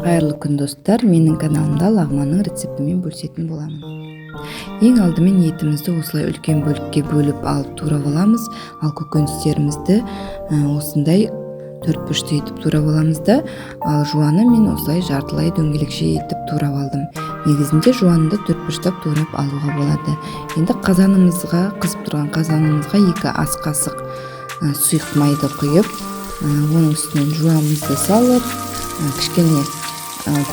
Қайырлы күн, достар! Менің каналымда лағманның рецептімен бөлісетін боламын. Ең алдымен етімізді осылай үлкен бөлікке бөліп алып турап аламыз. Ал көкөністерімізді осындай төрт бұрышты етіп турап аламыз да, ал жуаны мен осылай жартылай дөңгелекше етіп турап алдым. Негізінде жуаны да төрт бұрыштап турап алуға болады. Енді қазанымызға, қызып тұрған қазанымызға 2 ас қасық сұйық майды құйып, оның үстінен жуамызды салып, кішкене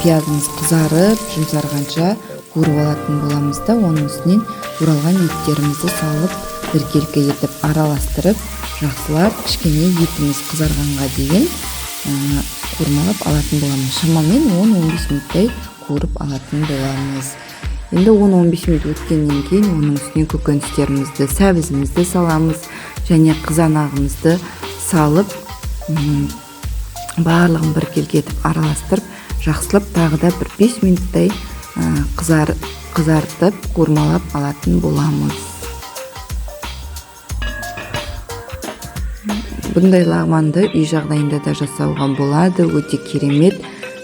пиязымыз қызарып жұмсарғанша қуырып алатын боламыз да, оның үстінен туралған еттерімізді салып, біркелкі етіп араластырып, жақсылап кішкене етіміз қызарғанға дейін қуырмалап алатын боламыз. Шамамен 10-15 минуттай қуырып алатын боламыз. Енді 10-15 минут өткеннен кейін оның үстіне көкөністерімізді, сәбізімізді саламыз және қызанағымызды салып, барлығын біркелкі етіп араластырып, жақсылап тағы да бір 5 минуттай қызартып, қуырмалап алатын боламыз. Бұндай лағманды үй жағдайында да жасауға болады, өте керемет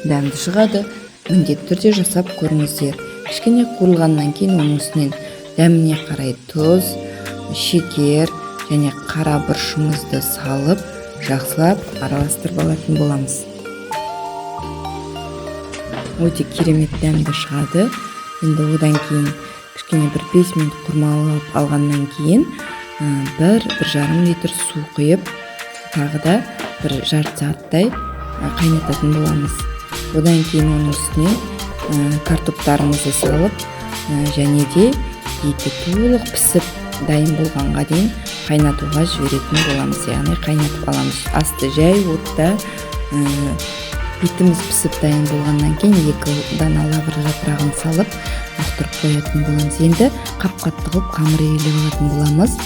дәмді шығады. Міндетті түрде жасап көріңіздер. Кішкене қуырылғаннан кейін оның үстінен дәміне қарай тұз, шекер және қара бұрышымызды салып, жақсылап араластырып алатын боламыз. Өте керемет дәмді шығады. Енді одан кейін кішкене бір 5 минут қуырмалап алғаннан кейін, бір жарым литр су құйып, тағы да бір жарты сағаттай қайнататын боламыз. Одан кейін оның үстіне картоптарымызды салып, және де еті толық пісіп дайын болғанға дейін қайнатуға жіберетін боламыз. Яғни қайнатып аламыз. Асты жай отта, етіміз пісіп дайын болғаннан кейін 2 дана лавр жапырағын салып бұқтырып қоятын боламыз. Енді қап-қатты қылып қамыр илеп алатын боламыз.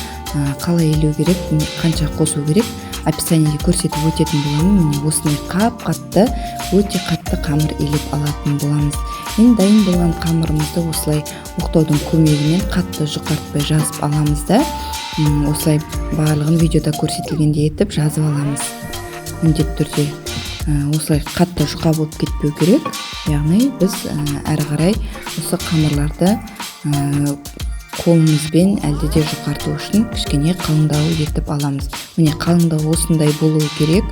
Қалай илеу керек, қанша қосу керек, описаниеде көрсетіп өтетін боламын. Міне осындай қап-қатты, өте қатты қамыр илеп алатын боламыз. Енді дайын болған қамырымызды осылай оқтаудың көмегімен қатты жұқартпай жазып аламыз да, осылай барлығын видеода көрсетілгендей етіп жазып аламыз. Міндетті түрде осылай қатты жұқа болып кетпеу керек. Яғни біз әрі қарай осы қамырларды қолымызбен әлде де жұқарту үшін кішкене қалыңдау етіп аламыз. Міне қалыңдау осындай болуы керек.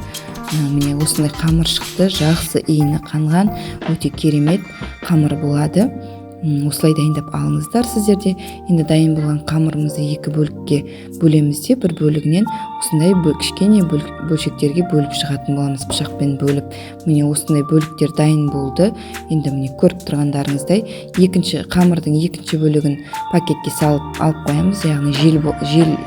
Міне осындай қамыр шықты, жақсы иіні қанған, өте керемет қамыр болады. Осылай дайындап алыңыздар сіздер де. Енді дайын болған қамырымызды 2 бөлікке бөлеміз де, бір бөлігінен осындай кішкене бөлшектерге бөліп шығатын боламыз, пышақпен бөліп. Міне осындай бөліктер дайын болды. Енді міне көріп тұрғандарыңыздай қамырдың екінші бөлігін пакетке салып алып қоямыз. Яғни жел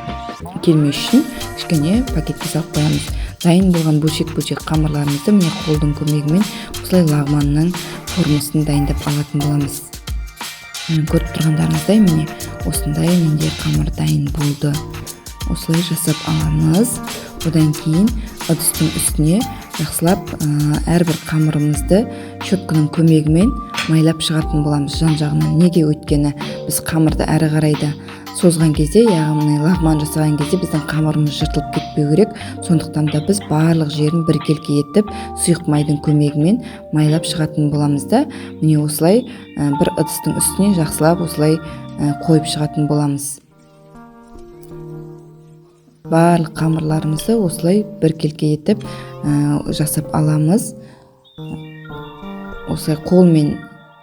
келмес үшін кішкене пакетке салып қоямыз. Дайын болған бөлшек-бөлшек қамырларымызды міне қолдың көмегімен осылай лағманның формасын дайындап алатын боламыз. Көріп тұрғандарыңыздай міне осындай менде қамыр дайын болды. Осылай жасап аламыз. Одан кейін ыдыстың үстіне жақсылап, әрбір қамырымызды щетканың көмегімен майлап шығатын боламыз жан-жағынан. Неге? Өйткені біз қамырды әрі қарай да созған кезде, яғни лағман жасаған кезде біздің қамырымыз жыртылып кетпеу керек. Сондықтан да біз барлық жерін біркелкі етіп сұйық майдың көмегімен майлап шығатын боламыз да, міне осылай, бір ыдыстың үстіне жақсылап осылай, қойып шығатын боламыз. Барлық қамырларымызды осылай біркелкі етіп, жасап аламыз. Осылай қолмен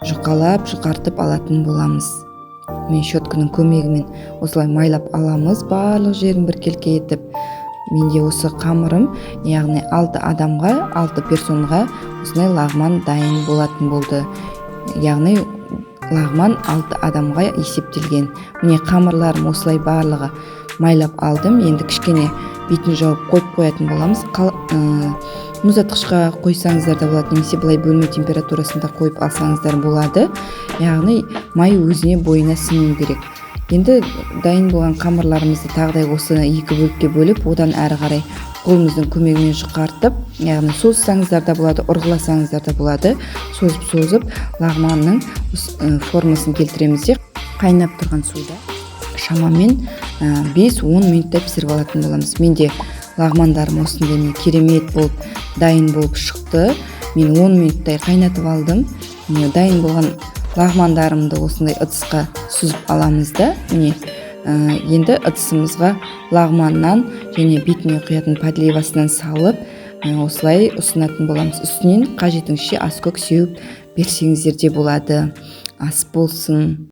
жұқалап, жұқартып алатын боламыз. Мен щетканың көмегімен осылай майлап аламыз барлық жерін біркелкі етіп. Менде осы қамырым, яғни 6 адамға, 6 персонға осындай лағман дайын болатын болды. Яғни лағман 6 адамға есептелген. Міне қамырларым осылай барлығы майлап алдым. Енді кішкене бетін жауып қойып қоятын боламыз. Мұздатқышқа қойсаңыздар да болады, немесе былай бөлме температурасында қойып алсаңыздар болады. Яғни май өзіне бойына сіңу керек. Енді дайын болған қамырларымызды тағыдай осы 2 бөлікке бөліп, одан әрі қарай қолымыздың көмегімен жұқартып, яғни созсаңыздар да болады, ұрғыласаңыздар да болады. Созып-созып лағманның формасын келтіреміз де, қайнап тұрған суда шамамен бес-он минутта пісіріп алатын боламыз. Менде лағмандарым осындай міне керемет болып дайын болып шықты. Мен 10 минуттай қайнатып алдым. Міне, дайын болған лағмандарымды осындай ыдысқа сүзіп аламыз да, міне, енді ыдысымызға лағманнан және бетіне құятын подливасынан салып, осылай ұсынатын боламыз. Үстінен қажетіңізше аскөк сеуіп берсеңіздер де болады. Ас болсын!